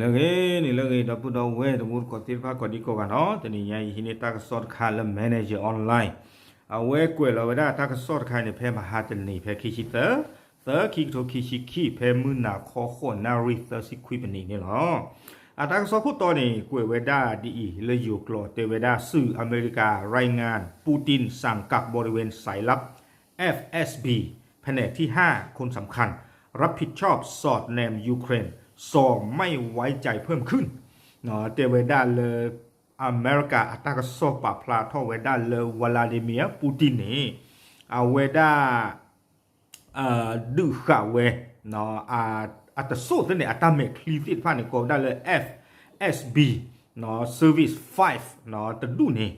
လၢဂ့ၤန့ၣ်လၢဂ့ၤ ဒီပုၢ်ဒီဝဲၢ်တံၤသကိးသ့ၣ်တဖၣ်ကိးဒံကိးဂၤနီၤ, တနံၤညါအံၤဟံးန့ၢ်တၢ်ကစီၣ်တခါလၢ Manager Online, အဝဲကွဲးလီၤဝဲဒၣ်တၢ်ကစီၣ်တခါန့ၣ် ဖဲမဟါတနံၤ ဖဲခံဆံသၢ, သၢ ခံကထိခံဆံခံ ဖဲမုၢ်နၤခီဃိးနၣ်ရံၣ်သၢဆံခွံမံးနံးန့ၣ်လီၤ. အတၢ်ကစီၣ်ခိၣ်တီန့ၣ် ကွဲးဝဲဒၣ်ဒ်အံၤ လၢယိၤကျိာ်တဲဝဲဒၣ် สื่ออเมริกา รายงาน ปูตินสั่งกักบริเวณสายลับ เอฟ เอส บี แผนกที่ ห้า คนสำคัญ รับผิดชอบสอดแนมยูเครน ส่อไม่ไว้ใจเพิ่มขึ้น တဲဝဲဒၣ်လၢ အမဲရကၤအတၢ်ကစီၣ်ပာ်ဖျါထီၣ်ဝဲဒၣ်လၢ Vladimir Putin န့ၣ် အဝဲဒၣ် ဒုးဃာ်ဝဲ အတစိၢ်သ့ၣ်န့ၣ် အတၢ်မဲာ်ချံသ့ၣ်တဖၣ်န့ၣ် ကိးဝဲဒၣ်လၢ F S B Service five တဒူၣ်န့ၣ်,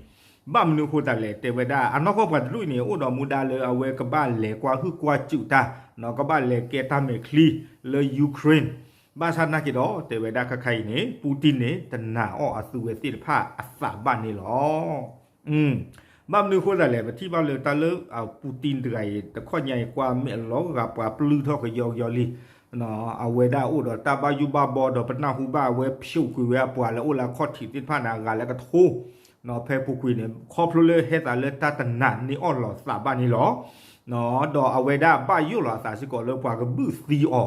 ဘၣ်မနုၤအဃိသတးလဲၣ် တဲဝဲဒၣ် အနီၢ်ကီၢ်ပှၤတဒူၣ်အံၤန့ၣ် အိၣ်ဒီးမူဒါလၢအဝဲကဘၣ်လဲၤကွၢ်ဟုၣ်ကွၢ်စူၣ်တၢ်, ကဘၣ်လဲၤကဲတၢ်မဲာ်ချံလၢ Ukraine, ဘၣ်ဆၣ်နာ်က့ၤဒီး တဲဝဲဒၣ်ခဲခါအံၤန့ၣ် Putin န့ၣ် တနာ်အီၣ်အသုဝဲသ့ၣ်တဖၣ်အသးဘၣ်န့ၣ်လီၤ. ဘၣ်မနုၤအဃိသတးလဲၣ် ပထံၣ်ဘၣ်လၢတၢ်လၢ Putin တဂၤအံၤ တခီညါအံၤ ကွၢ်မဲာ်လီၤဂာ်ပှၤပျုၢ်ထီၣ်ကယီကယီလံ. အဝဲဒၣ်အိၣ်ဒီးတၢ်ဘၣ်ယိၣ်ဘၣ်ဘီဒီး ပနၢ်ဟူဘၣ်အဝဲဖျိးကွံာ်ဝဲအပှၤလၢအိၣ်လၢအခီၣ်ထံးသ့ၣ်တဖၣ်န့ၣ် အဂၤလၢကထိ ဖဲပူၤကွံာ်န့ၣ် ခီဖျိလၢဟဲသးလၢတၢ်တနာ်န့ၢ်အီၣ်လီၤသးဘၣ်န့ၣ်လီၤ. ဒီးအဝဲဒၣ်ဘၣ်ယိၣ်လီၤအသးစ့ၢ်ကီးလၢပှၤကဘုၣ်သံအီၤ,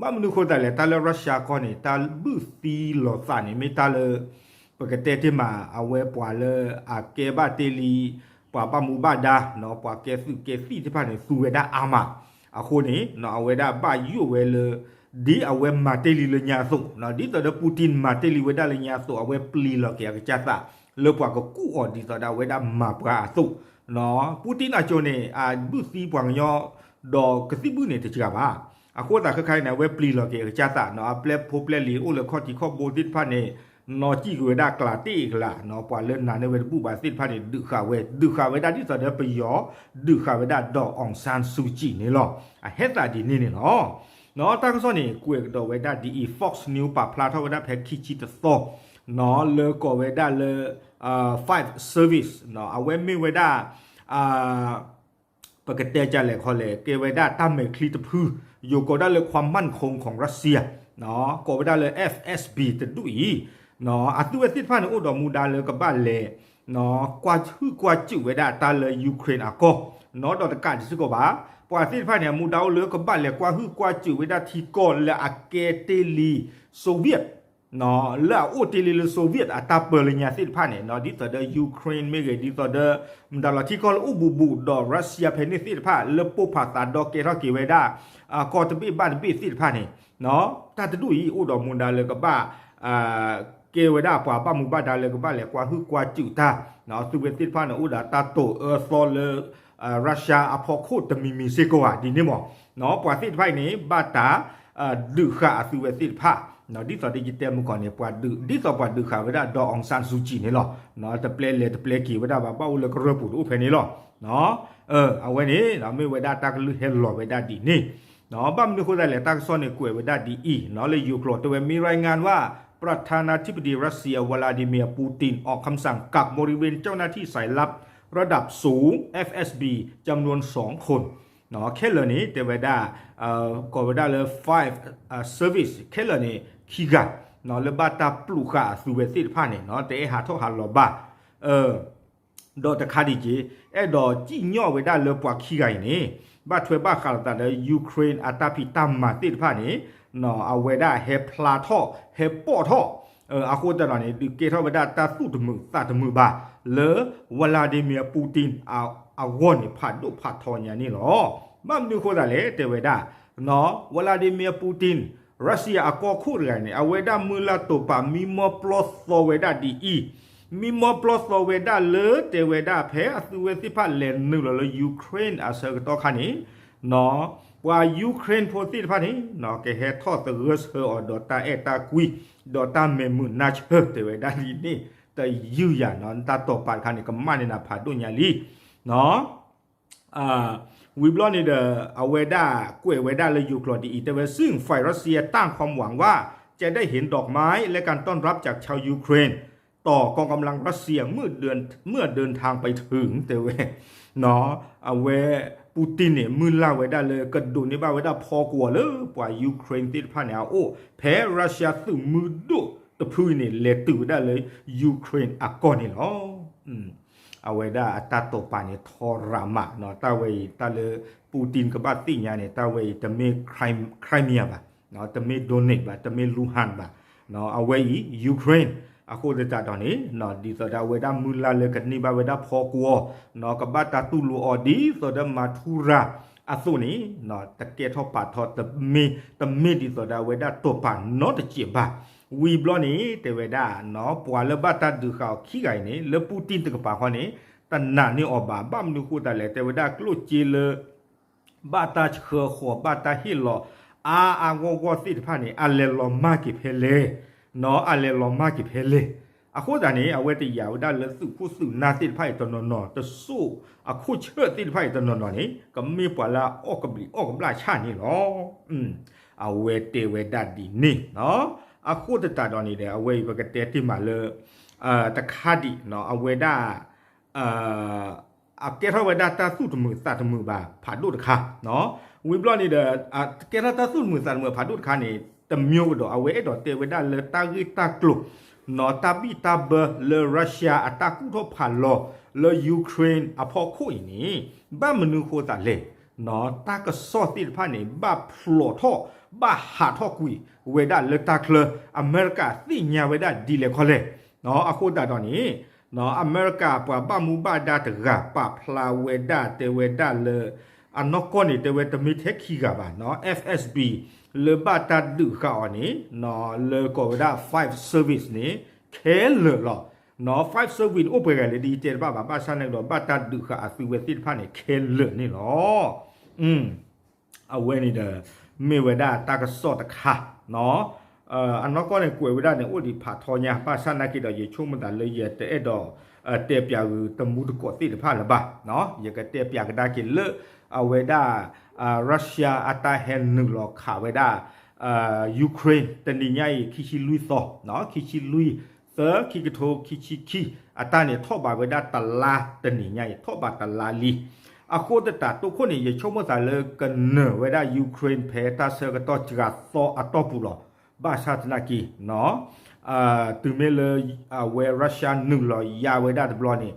ဘၣ်မနုၤအဃိသတးလဲၣ် တၢ်လၢ Russia ကီၢ်န့ၣ် တၢ်ဘုၣ်သံလီၤသးန့ၣ် မ့ၢ်တၢ်လၢ ပကတဲတ့ၢ်မး အဝဲပှၤလၢအကဲဘၣ်တ့ၢ်လံ ပှၤဘၣ်မူဘၣ်ဒါ ပှၤကဲသုးကဲသံၣ်သ့ၣ်တဖၣ်န့ၣ် သူဝဲဒၣ်အါမး. အဃိန့ၣ် အဝဲဒၣ်ဘၣ်ယိၣ်ဝဲလၢ ဒ်အဝဲမၤတ့ၢ်လံလၢညါအသိး, ဒ်သိးဒီး Putin မၤတ့ၢ်လံဝဲဒၣ်လၢညါအသိး အဝဲပျံၤလီၤက့ၤအကစၢ်သး လၢပှၤကကူၣ်အီၤဒ်သိးဒီးအဝဲဒၣ်မၤပှၤအသိး, Putin အစိၤန့ၣ် အဘုၣ်သံပှၤကညီ ဒီးကသံၣ်ဘုၣ်န့ၣ်တစှၤဘၣ်. အဃိသတးခဲခါအံၤန့ၣ် အဝဲပျံၤလီၤက့ၤအကစၢ်သး အပျဲၢ်ဖိပျဲၢ်လံၤအိၣ်လၢခီၣ်ထံးခီၣ်ဘိသ့ၣ်တဖၣ်န့ၣ် နီၢ်စံၣ်က့ၤဝဲဒၣ်ကျးတ့ၢ်အကျး ပှၤလၢနာ်န့ၢ်ဝဲတဘူၣ်ဘၣ်သ့ၣ်တဖၣ်န့ၣ် ဒုးဃာ်ဝဲ ဒုးဃာ်ဝဲဒၣ်ဒ်သိးဒီးပယီၤ ဒုးဃာ်ဝဲဒၣ်ဒီး Aung San Suu Kyi န့ၣ်လီၤ. အဟဲသးဒ်န့ၣ်န့ၣ်လီၤ. တၢ်ကစီၣ်န့ၣ် ကွဲးကဒီးဝဲဒၣ်ဒ်အံၤ Fox News ပာ်ဖျါထီၣ်ဝဲဒၣ်ဖဲခံဆံတသီ လၢကိးဝဲဒၣ်လၢ Five Service အဝဲမ့ၢ်ဝဲဒၣ် ပကတဲကလဲာ်ခီလဲၣ် ကဲဝဲဒၣ်တၢ်မဲာ်ချံတဖု ယိၤကိးဒၣ်လၢ ความมั่นคงของรัสเซีย ကိးဝဲဒၣ်လၢ F S B တဒူၣ်အံၤ အသုဝဲသ့ၣ်တဖၣ်န့ၣ် အိၣ်ဒီးမူဒါလၢကဘၣ်လဲၤ ကွၢ်ဟုၣ်ကွၢ်စူၣ်ဝဲဒၣ်တၢ်လၢ Ukraine အကီၢ် ဒီးတကးဒံးစ့ၢ်ကီးဘၣ် ပှၤသ့ၣ်တဖၣ်န့ၣ် အမူဒါအိၣ်လၢကဘၣ်လဲၤကွၢ်ဟုၣ်ကွၢ်စူၣ်ဝဲဒၣ်ထံကီၢ်လၢအကဲတ့ၢ်လံ Soviet လၢအအိၣ်တ့ၢ်လံလၢ Soviet အတၢ်ပၢလၢညါသ့ၣ်တဖၣ်န့ၣ် ဒ်သိးဒီး Ukraine မ့ၢ်ဂ့ၤ ဒ်သိးဒီး မတၤလီၤထံကီၢ်လၢအိၣ်ဘူးဘူးဒီး Russia ဖဲန့ၣ်သ့ၣ်တဖၣ် လၢပိၢ်ဖးသးဒီးကဲထီၣ်က့ၤဝဲဒၣ် ကီၢ်တဘ့ၣ်ဘၣ်တဘ့ၣ်သ့ၣ်တဖၣ်န့ၣ် တၢ်တဒူၣ်အံၤ အိၣ်ဒီးမူဒါလၢကဘၣ် ကဲဝဲဒၣ်ပှၤဘၣ်မူဘၣ်ဒါလၢကဘၣ်လဲၤကွၢ်ဟုၣ်ကွၢ်စူၣ်တၢ် သုဝဲသ့ၣ်တဖၣ်န့ၣ် အိၣ်ဒီးတၢ်တိာ်အၢသီလၢ Russia အဖီခိၣ်တမံၤမံၤစ့ၢ်ကီးဧါ ဒ်န့ၣ်မး ပှၤသ့ၣ်တဖၣ်အံၤန့ၣ် ဘၣ်တၢ် ဒုးဃာ်အသုဝဲသ့ၣ်တဖၣ် ဒ်သိးဒီးယတဲမုၢ်ကီၢ်န့ၣ် ပှၤဒုး ဒ်သိးပှၤဒုးဃာ်ဝဲဒၣ်ဒီး Aung San Suu Kyi န့ၣ်လီၤ. တပျဲလဲၤတပျဲက့ၤဝဲဒၣ်ဘၣ် ဘၣ်အိၣ်လၢကရၢၢ်ပူၤတအိၣ်ဖဲန့ၣ်လီၤ. အဝဲန့ၣ် မ့ၢ်ဝဲဒၣ်တၢ်ကလုၢ်ဟဲလီၤဝဲဒၣ်ဒ်န့ၣ် ဘၣ်မနုၤအဃိသတးလဲၣ် တၢ်ကစီၣ်န့ၣ်ကွဲးဝဲဒၣ်ဒ်အံၤ လၢယိၤကျိာ်တဲဝဲ มีรายงานว่า ประธานาธิบดีรัสเซีย วลาดิเมียร์ ปูติน ออกคำสั่งกักบริเวณเจ้าหน้าที่สายลับระดับสูง เอฟ เอส บี จำนวน สอง คน ခဲလၢာ်န့ၣ် တဲဝဲဒၣ် ကိးဝဲဒၣ်လၢ five service ခဲလၢာ်န့ၣ် ခံဂၤ လၢဘၣ်တၢ်ပျုးဃာ်အသုဝဲသ့ၣ်တဖၣ်န့ၣ် တအဲၣ်ဟးထီၣ်ဟးလီၤဘၣ် ဒီးတခါဒံးက့ၤ အဲၣ်ဒိးစံၣ်ညီၣ်ဝဲဒၣ်လၢပှၤခံဂၤအံၤန့ၣ် ဘၣ်ထွဲဘၣ်ဃးလိာ်သးလၢ Ukraine အတၢ်ဖံးတၢ်မၤသ့ၣ်တဖၣ်န့ၣ် အဝဲဒၣ်ဟဲဖျါထီၣ် ဟဲပိာ်ထီၣ် အဃိသတးဒီးန့ၣ် ဒုးကဲထီၣ်ဝဲဒၣ်တၢ်သူၣ်တမုာ်သးတမုာ်ဘၣ် လၢ Vladimir Putin အဂီၢ်န့ၣ် ဖးဒိၣ်ဖးထီညါန့ၣ်လီၤ. ဘၣ်မနုၤအဃိသတးလဲၣ် တဲဝဲဒၣ် Vladimir Putin Russia အကီၢ်ခိၣ်တဂၤန့ၣ် အဝဲဒၣ်မုၢ်လၢ်တိာ်ပာ်မံမီၢ်ပျီသီဝဲဒၣ်ဒ်အံၤ, မံမီၢ်ပျီသီဝဲဒၣ်လၢတဲဝဲဒၣ်ဖဲအသုဝဲသ့ၣ်တဖၣ်လဲၤနုာ်လီၤလၢ Ukraine အဆၢကတီၢ်ခါန့ၣ် ပှၤ Ukraine ဖိသ့ၣ်တဖၣ်န့ၣ် ကဟဲထီၣ်သဂၢၢ်ဆၢအီၤဒီးတၢ်အဲၣ်တၢ်ကွံ ဒီးတၢ်မဲာ်မုာ်နါဆၢတဲဝဲဒၣ်ဒ်န့ၣ် တယုၢ်ယၤနီၤ တၢ်တိာ်ပာ်တခါန့ၣ် ကမၣ်န့ၢ်နၤဖးဒိၣ်ညါလံ ဝံၤဘျီန့ၣ်ဒီး အဝဲဒၣ်ကွဲးဝဲဒၣ်လၢယိၤကျိာ်ဒ်အံၤ တဲဝဲ ซึ่งฝ่ายรัสเซียตั้งความหวังว่าจะได้เห็นดอกไม้และการต้อนรับจากชาวยูเครนต่อกองกำลังรัสเซียเมื่อเดิน เมื่อเดินทางไปถึง တဲဝဲ အဝဲ Putin န့ၣ် မုၢ်လၢ်ဝဲဒၣ်လၢကဒိးန့ၢ်ဘၣ်ဝဲဒၣ်ဖီကွီၤလၢပှၤ Ukraine သ့ၣ်တဖၣ်န့ၣ်အအိၣ် ဖဲ Russia သုးမုၢ်ဒိၣ်တဖုအံၤန့ၣ် လဲၤတုၤဝဲဒၣ်လၢ Ukraine အကီၢ်န့ၣ်လီၤ. အဝဲဒၣ်အတၢ်တိာ်ပာ်န့ၣ် ထီရၤမး, တၢ်ဝဲအံၤ တၢ်လၢ Putin ကဘၣ်သ့ၣ်ညါန့ၣ် တၢ်ဝဲအံၤ တမ့ၢ် Crimea ဘၣ်, တမ့ၢ် Donetsk ဘၣ်, တမ့ၢ် Luhansk ဘၣ်, အဝဲအံၤ Ukraine. အဃိသတးဒီးန့ၣ် ဒ်သိးဒီးအဝဲဒၣ်မုၢ်လၢ်လၢကန့ၢ်ဘၣ်ဝဲဒၣ်ဖီကွီၤ, ကဘၣ်တၢ်တူၢ်လိာ်အီၤဒ်သိးဒီးမၤထူရၤအသိးန့ၣ် တကဲထီၣ်ပာ်ထီၣ် တမ့ၢ် တမ့ၢ်ဒ်သိးဒီးအဝဲဒၣ်တိာ်ပာ်နီတစဲးဘၣ်. ဝံၤဘျီန့ၣ် တဲဝဲဒၣ် ပှၤလၢဘၣ်တၢ်ဒုးဃာ်အီၤခံဂၤအံၤန့ၣ် လၢ Putin တကပၤဃီန့ၣ် တနာ်န့ၢ်အီၤဘၣ်. ဘၣ်မနုၤဃိသတးလဲၣ် တဲဝဲဒၣ်ကျိၣ်စ့လၢ ဘၣ်တၢ်ဆှၢဃီၤ ဘၣ်တၢ်ဟ့ၣ်လီၤ အါအါဂီၢ်ဂီၢ်သ့ၣ်တဖၣ်န့ၣ် အလဲၤလီၤမၢ်က့ၤဖဲလဲၣ်, အလဲၤလီၤမၢ်က့ၤဖဲလဲၣ်. အဃိသတးန့ၣ် အဝဲတယာ်ဝဲဒၣ်လၢသုးခိၣ်သုးနၢ်သ့ၣ်တဖၣ်အံၤတနီၤနီၤ တစိၢ်အခိၣ်ဆၢသ့ၣ်တဖၣ်အံၤတနီၤနီၤန့ၣ် ကမ့ၢ်ပှၤလၢအအီၣ်ကဘျံးအီၣ်ကဘျၣ်ဆၣ်န့ၣ်လီၤ. အဝဲတဲဝဲဒၣ်ဒ်န့ၣ်. အဃိသတးဒီးန့ၣ်ဒီး အဝဲအံၤပကတဲတ့ၢ်မးလၢ တခါဒံး အဝဲဒၣ် အကဲထီၣ်ဝဲဒၣ်တၢ်သူၣ်တမုာ်သးတမုာ်ဘၣ်ဖးဒိၣ်တခါ, ဝံၤဘျီန့ၣ်ဒီး ကဲထီၣ်တၢ်သူၣ်တမုာ်သးတမုာ်ဖးဒိၣ်တခါန့ၣ် တမံၤကဒီး အဝဲအဲၣ်ဒိးတဲဝဲဒၣ်လၢတၢ်ဂ့ၢ်တၢ်ကျိၤ နီၢ်တၢ်ဘံၣ်တၢ်ဘၢလၢ Russia အတၢ်ကူၣ်ထီၣ်ဖးလီၤလၢ Ukraine အဖီခိၣ်အံၤန့ၣ် ဘၣ်မနုၤဃိသးလဲၣ်, တၢ်ကစီၣ်သ့ၣ်တဖၣ်န့ၣ် ဘၣ်ဖျိးထီၣ် ဘၣ်ဟးထီၣ်ကွံာ်ဝဲဒၣ်လၢတၢ်ချၢ အမဲရကၤသ့ၣ်ညါဝဲဒၣ်ဒ်လဲၣ်ခီလဲၣ်. အဃိသတးဒီးန့ၣ် အမဲရကၤပှၤဘၣ်မူဘၣ်ဒါတဂၤ ပာ်ဖျါဝဲဒၣ်တဲဝဲဒၣ်လၢ အနီၢ်ကီၢ်န့ၣ် တဲဝဲတမ့ၢ်ထဲခံဂၤဘၣ် FSB လၢဘၣ်တၢ်ဒုးဃာ်အီၤန့ၣ် လၢကိးဝဲဒၣ် Five Service န့ၣ် ခဲလၢာ်လီၤ. Five Service န့ၣ် အိၣ်ပှဲၤဂၤလဲၣ်ဒ်တဲတဘၣ်ဘၣ် ဘၣ်ဆၣ်န့ၣ်ဒီး ဘၣ်တၢ်ဒုးဃာ်အသုဝဲသ့ၣ်တဖၣ်န့ၣ် ခဲလၢာ်န့ၣ်လီၤ. အဝဲန့ၣ်ဒီး မ့ၢ်ဝဲဒၣ်တၢ်ကစီၣ်တခါ အနီၢ်ကီၢ်န့ၣ် ကွဲးဝဲဒၣ်န့ၣ် အိၣ်ဒံးဖးထီညါ ဘၣ်ဆၣ်နာ်က့ဒီး ယဆိကမိၣ်သးလၢယတအဲၣ်ဒိး တဲပၠးဂုာ်တမူတကိးသ့ၣ်တဖၣ်လၢၤဘၣ်. ယကတဲပၠးကဒါက့ၤလၢ အဝဲဒၣ် Russia အတၢ်ဟဲနုာ်လီၤခးဝဲဒၣ် Ukraine တနံၤညါအံၤ ခံဆံလွံၢ်သီ ခံဆံလွံၢ် သၢ ခံကထိခံဆံခံ အတၢ်န့ၣ် ထီၣ်ဘးဝဲဒၣ်တလါတနံၤညါအံၤ ထီၣ်ဘးတလါလံ. အဃိသတးတိခိၣ်န့ၣ် ယဆိကမိၣ်သးလၢကနၢၤဝဲဒၣ် Ukraine ဖဲတၢ်ဆၢကတီၢ်စှၤသီအတီၢ်ပူၤလီၤ. ဘၣ်ဆၣ်သနာ်က့ တုၤမ့ၢ်လၢ အဝဲ Russia နုာ်လီၤယါဝဲဒၣ်တဘျီန့ၣ်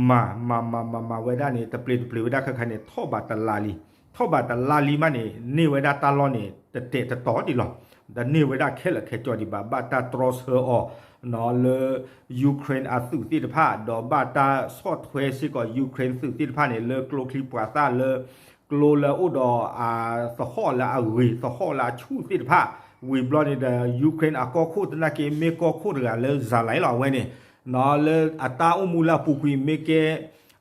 မၤ မၤ မၤ မၤ မၤဝဲဒၣ်န့ၣ် တပျ့ၤတပျ့ၤဝဲဒၣ်ခါခါန့ၣ် ထီၣ်ဘးတလါလံ. ထီၣ်ဘးတလါလံမးန့ၣ် န့ၢ်ဝဲဒၣ်တၢ်လီၢ်န့ၣ် တတဲာ်တတီၤဒံးလီၤ. တန့ၢ်ဝဲဒၣ်ခဲလၢာ်ခဲဆ့ဒံးဘၣ် ဘၣ်တၢ်တြီဆၢအီၤ လၢ Ukraine အသုးသ့ၣ်တဖၣ် ဒီးဘၣ်တၢ်ဆီၣ်ထွဲစ့ၢ်ကီး Ukraine သုးသ့ၣ်တဖၣ်န့ၣ် လၢကျိချံပှၤသၣ်လၢ ကျိလၢအအိၣ်ဒီး သဟီၣ်လၢအဂ့ၤ သဟီၣ်လၢအဆူၣ်သ့ၣ်တဖၣ် ဝံၤဘျီန့ၣ်ဒီး Ukraine အကီၢ်ခိၣ်သနာ်က့ မ့ၢ်ကီၢ်ခိၣ်တဂၤလၢ ဇာတ်လိုက် လီၤ အဝဲန့ၣ် လၢအတၢ်အိၣ်မူလၢအပူၤကွံာ် မ့ၢ်ကဲ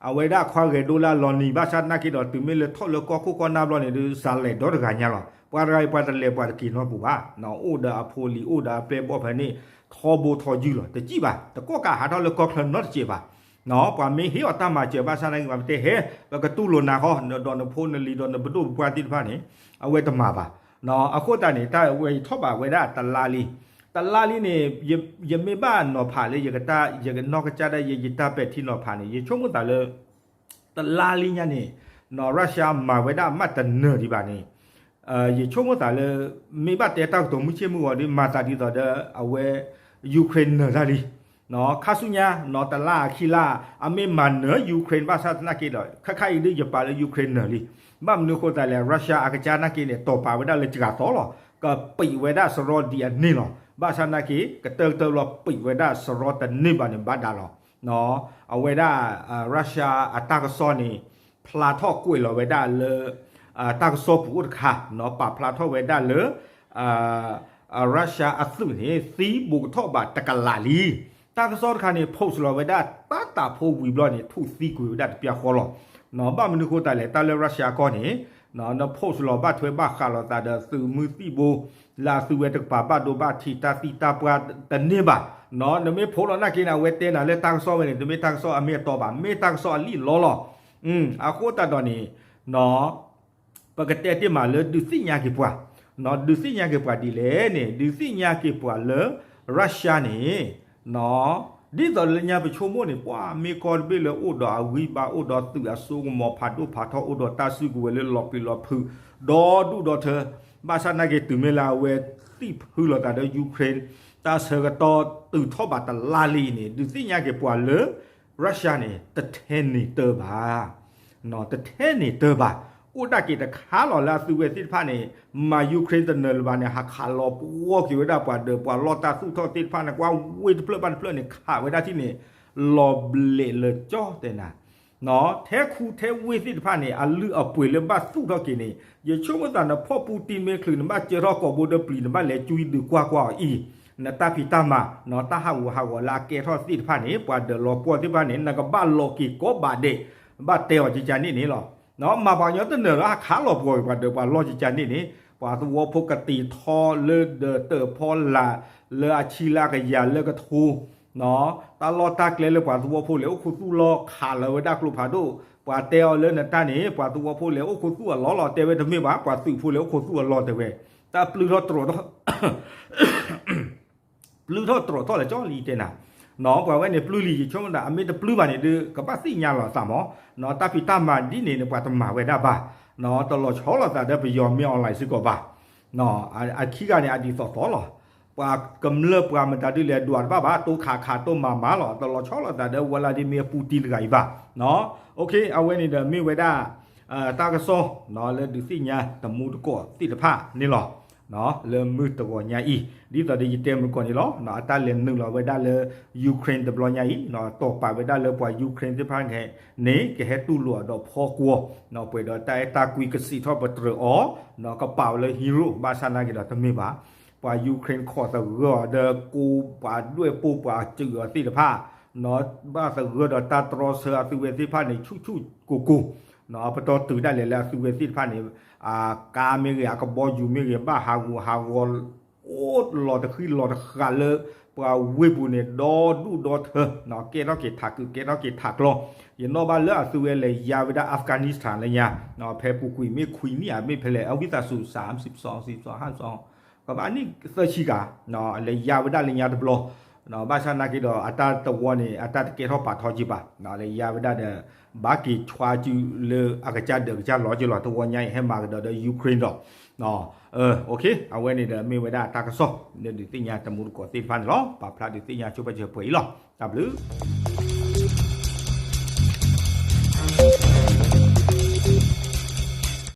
အဝဲဒၣ်ခွါဂဲၤဒိလၢအလီၤနံၤ ဘၣ်ဆၣ်သနာ်က့ဒီး တုၤမ့ၢ်လၢထီၣ်လၢကီၢ်ခိၣ်ကီၢ်နၢ်ဘျီန့ၣ်ဒီး ဇာတ်လိုက် ဒီတဂၤညါလီၤ. ပှၤတဂၤအံၤ ပှၤတလဲၤပှၤတက့ၤနီတပူၤဘၣ်. အိၣ်ဒီးအဖိလံၤ အိၣ်ဒီးအပျဲၢ်ဘီၣ်ဖဲန့ၣ် ထီဘိထီယုၢ်လီၤ. တစံၣ်ဘၣ် တကီၣ်ကးဟးထီၣ်လၢကီၢ်ချၢနီတစဲးဘၣ်. ပှၤမ့ၢ်ဟ့ၣ်အီၤတၢ်မၤစၢၤဘၣ်ဆၣ်သနာ်က့ ပှၤတဲဟဲ ပကတူၢ်လိာ်နၤဃီ ဒီးနဖိနလံၤ ဒီးနပဒိၣ်ပပှၢ်သ့ၣ်တဖၣ်န့ၣ် အဝဲတမၤဘၣ်. အဃိသတးန့ၣ် တၢ်ဝဲအံၤထီၣ်ဘးဝဲဒၣ်တလါလံ. တလါလံန့ၣ် ယမ့ၢ်ဘၣ်နီၤဖးလၢ ယကတၢ် ယကနီၢ်ကစၢ်ဒၣ်ယဲ ယတၢ်ပဲာ်ထံနီၤဖးန့ၣ် ယဆိကမိၣ်သးလၢ တလါလံညါန့ၣ် Russia မၤဝဲဒၣ်မးတနၢၤဒံးဘၣ်န့ၣ် ယဆိကမိၣ်သးလၢ မ့ၢ်ဘၣ်တဲတၢ်ကတိၤမုၢ်ဆ့ၣ်မုၢ်ဂီၤဒီး မၤသးဒ်သိးဒီး အဝဲ Ukraine နၢၤတၢ်လံ. ခါဆူညါ တလါခံလါ အမ့ၢ်မၤနၢၤ Ukraine ဘၣ်ဆၣ်သနာ်က့ဒီး ခဲခါအံၤဒ်ယပာ်လၢ Ukraine နၢၤလံ. ဘၣ်မနုၤအဃိသတးလဲၣ် Russia အကစၢ်နာ်က့န့ၣ် တီၢ်ပာ်ဝဲဒၣ်လၢစှၤသီလီၤ. ကပံးဝဲဒၣ်စရီဒ်အန့ၣ်လီၤ. ဘၣ်ဆၣ်သနာ်က့ ကတၢၢ်ကတၢၢ်လီၤ ပံးဝဲဒၣ်စရီတန့ၢ်ဘၣ်န့ၣ် ဘၣ်ဒၣ်လီၤ. အဝဲဒၣ် Russia အတၢ်ကစီၣ်န့ၣ် ဖျါထီၣ်ကွဲးလီၤဝဲဒၣ်လၢ တၢ်ကစီၣ်ပူၤအိၣ်တခါ ပာ်ဖျါထီၣ်ဝဲဒၣ်လၢ Russia အသုးန့ၣ် သံဘူးကထီၣ်ဘးတကလးလံ. တၢ်ကစီၣ်တခါန့ၣ် post လီၤဝဲဒၣ်တၢ်တးဖိဝံၤဘျီန့ၣ် ထူၣ်သံကွံာ်ဝဲဒၣ်တပျၢ်ဃီလီၤ. ဘၣ်မနုၤအဃိသတးလဲၣ် တၢ်လၢ Russia ကီၢ်န့ၣ် န post လီၤဘၣ်ထွဲဘၣ်ဃးလိာ်သးဒီးသုးမုၢ်သံၣ်ဘိ လၢအသုဝဲတကပၤဘၣ်ဒိဘၣ်ထံးတၢ်သံတၢ်ပှၢ်တန့ၢ်ဘၣ်. နမ့ၢ် post လီၤနာ်က့န့ၣ် အဝဲတဲနၤလၢတၢ်ကစီၣ်ဝဲန့ၣ် တမ့ၢ်တၢ်ကစီၣ်အမ့ၢ်အတီဘၣ် မ့ၢ်တၢ်ကစီၣ်အလံၣ်လီလီၤ. အဃိသတးဒီးန့ၣ် ပကတဲတ့ၢ်မးလၢဒုးသ့ၣ်ညါက့ၤပှၤ, ဒုးသ့ၣ်ညါက့ၤပှၤဒ်လဲၣ်န့ၣ် ဒုးသ့ၣ်ညါက့ၤပှၤလၢ Russia န့ၣ် ဒ်သိးလၢညါပဆိကမိၣ်န့ၣ် ပှၤမ့ၢ်ကီၢ်တဘ့ၣ်လၢအိၣ်ဒီးအဂံၢ်ဘါ အိၣ်ဒီးသုးအစိကမီၤဖးဒိၣ်ဖးထီ အိၣ်ဒီးတၢ်စုကဝဲၤလၢလီၤပျံၤလီၤဖုး ဒီဒူၣ်ဒီထၢ ဘၣ်ဆၣ်နာ်က့ၤတုၤမ့ၢ်လၢအဝဲသံၣ်ဖုလီၤသးဒီး Ukraine တၢ်ဆၢကတီၢ်တုၤထီၣ်ဘးတလါလံအံၤန့ၣ် ဒုးသ့ၣ်ညါက့ၤပှၤလၢ Russia န့ၣ် တထဲန့ၣ်တၢဘၣ် တထဲန့ၣ်တၢဘၣ်. အိၣ်ဒၣ်က့ၤတခါလီၤလၢအသုးဝဲသ့ၣ်တဖၣ်န့ၣ် မၤ Ukraine တနၢၤလၢၤဘၣ်န့ၣ် ဟးခးလီၤပှီၢ်က့ၤဝဲဒၣ်ပှၤဒၢးပှၤလီၢ်တၢ်သူၣ်ထီၣ်သ့ၣ်တဖၣ်န့ၣ် ကွၢ်ဝ့ၢ်တဖျၢၣ်ဘၣ်တဖျၢၣ်န့ၣ် ခးဝဲဒၣ်ထံၣ်န့ၣ် လီၤဘျဲးလၢကၠီတဲနၤ ထဲခူထဲဝ့ၢ်သ့ၣ်တဖၣ်န့ၣ် အလုၢ်အပှ့ၤလၢဘၣ်သူၣ်ထီၣ်က့ၤန့ၣ် ယဆိကမိၣ်သးနဖီၣ်ပူတံမ့ၢ်ချုး နဘၣ်ကၢထီၣ်ကိာ်ဘိဒီးပျံၤ နဘၣ်လဲၤကွံဒုးကွၢ်ကွၢ်အီၤအံၤ နတၢ်ဖံးတၢ်မၤ တၢ်ဟးဂူာ်ဟးဂီၤလၢအကဲထီၣ်သ့ၣ်တဖၣ်န့ၣ် ပှၤဒၢးလီၤပှီၢ်သ့ၣ်တဖၣ်န့ၣ် နကဘၣ်လီၤက့ၤကိးဘးဒဲး ဘၣ်တဲအီၤကကန့ၣ်န့ၣ်လီၤ. မၤပှၤကညီတနၢၤလၢဟးခးလီၤပှီၢ်က့ၤပှၤဒၢးပှၤလီၢ်ကကန့ၣ်န့ၣ် ပှၤသဝီဖိကတ့ၤထီလၢဒီးတၢၣ်ဖီလာ် လၢအဆံလၢအကယၤလၢကထိ တၢ်လီၢ်တၢ်ကျဲလၢပှၤသဝီဖိလဲၤအိၣ်ခူသူၣ်လီၢ်ခးလီၤဝဲဒၣ်ကျိဖးဒိၣ် ပှၤတဲအီၤလၢနတၢ်န့ၣ် ပှၤသဝီဖိလဲၤအိၣ်ခူသူၣ်အလီၢ်လီၤ တဲဝဲတမ့ၢ်ဘၣ် ပှၤသုးဖိလဲၤအိၣ်ခူသူၣ်အလီၢ်တဲဝဲ တၢ်ပျုၢ်ထီၣ်တြီၢ်ထီၣ် ပျုၢ်ထီၣ်တြီၢ်ထီၣ်လၢကၠီလံတဲနၤ ပှၤဝဲန့ၣ်ပျုၢ်လံယဆိကမိၣ်ဒၣ် အမ့ၢ်တပျုၢ်ဘၣ်န့ၣ်ဒီး ကဘၣ်သ့ၣ်ညါလီၤအသးမး တၢ်ဖံးတၢ်မၤဒ်န့ၣ်န့ၣ် ပှၤတမၤဝဲဒၣ်ဘၣ် တလီၤဆီလိာ်သးဒီးပယီၤမ့ၢ် online စ့ၢ်ကီးဘၣ် အခံဂၤန့ၣ် အဒ်သိးသိးလီၤ. ပှၤကမျၢၢ်ပှၤမတၤဒုးလဲၤဒွးတဘၣ်ဘၣ် တိခးခးတိမၤမၤလီၤ တလီၤဆီလိာ်သးဒီး Vladimir Putin တဂၤအံၤဘၣ်. အဝဲန့ၣ်ဒီးမ့ၢ်ဝဲဒၣ် တၢ်ကစီၣ် လၢဒုးသ့ၣ်ညါတမူတကိးသ့ၣ်တဖၣ်န့ၣ်လီၤ. လၢမုၢ်တဂီၤညါအံၤ ဒ်သိးဒီးယတဲမုၢ်ကီၢ်န့ၣ်လီၤ. အတၢ်လဲၤနုာ်လီၤဝဲဒၣ်လၢ Ukraine တဘျီညါအံၤ တီၢ်ပာ်ဝဲဒၣ်လၢပှၤ Ukraine သ့ၣ်တဖၣ်န့ၣ် ကဟဲတူၢ်လိာ်အီၤဒီးဖီကွီၤ ပှဲၤဒီးတၢ်အဲၣ်တၢ်ကွံကစံးထီၣ်ပတြၢၤအီၤ ကပာ်အီၤလၢ hero ဘၣ်ဆၣ်နာ်က့ၤဒီးတမ့ၢ်ဘၣ်. ပှၤ Ukraine ခိးသဂၢၢ်အီၤဒီး ကိးပှၤဒွဲၣ်ပိာ်ပှၤစၢၤအီၤသ့ၣ်တဖၣ် ဘၣ်သဂၢၢ်ဒီးတၢ်တြီဆၢအသုးဝဲသ့ၣ်တဖၣ်န့ၣ် ဆူၣ်ဆူၣ်ကိၢ်ကိၢ် အပတီၢ်တုၤဒၣ်လဲာ်လၢအသုးဝဲသ့ၣ်တဖၣ်န့ၣ် အကါမ့ၢ်ဂ့ၤ အကဘီယူၤမ့ၢ်ဂ့ၤ ဘၣ်ဟးဂူာ်ဟးဂီၤ အိၣ်လီၤတဃံလီၤတဃာ်လၢ ပှၤဝ့ၢ်ပူၤန့ၣ် ဒီဒူၣ်ဒီထၢ ကဲထီၣ်က့ၤထးကုး ကဲထီၣ်က့ၤထးကျီ ယနီၣ်ဘၣ်လၢအသုးဝဲလဲၤယါဝဲဒၣ် Afghanistan လၢညါ ဖဲပူၤကွံာ်မ့ၢ်ခွံနံၣ်ဧါ မ့ၢ်ဖဲလဲၣ် အဝံသးစူၤ စး စံးပစီ စံးပစီ ဟါ ပဘၣ်နံၣ်သၢဆံဂၤ လဲၤယါဝဲဒၣ်လၢညါတဘျီ ဘၣ်ဆၣ်နာ်က့ၤဒီး အတၢ်တဝီန့ၣ် အတၢ်တကဲထီၣ်ပာ်ထီက့ၤဘၣ် လဲၤယါဝဲဒၣ်ဒီး ဘၣ်က့ၤဆွါစုလၢအကစၢ်ဒၢးကစၢ်လီၤက့ၤလီၤ တဝီညါအံၤဟဲမၤကဒီးဒီး Ukraine ဒီး အဝဲန့ၣ်ဒီးမ့ၢ်ဝဲဒၣ်တၢ်ကစီၣ် လၢဒုးသ့ၣ်ညါတမူတကိးသ့ၣ်တဖၣ်န့ၣ်လီၤ. ပာ်ဖျါဒုးသ့ၣ်ညါဆိပာ်စၢၤပှဲၤအံၤလီၤ. တၢ်ဘျုး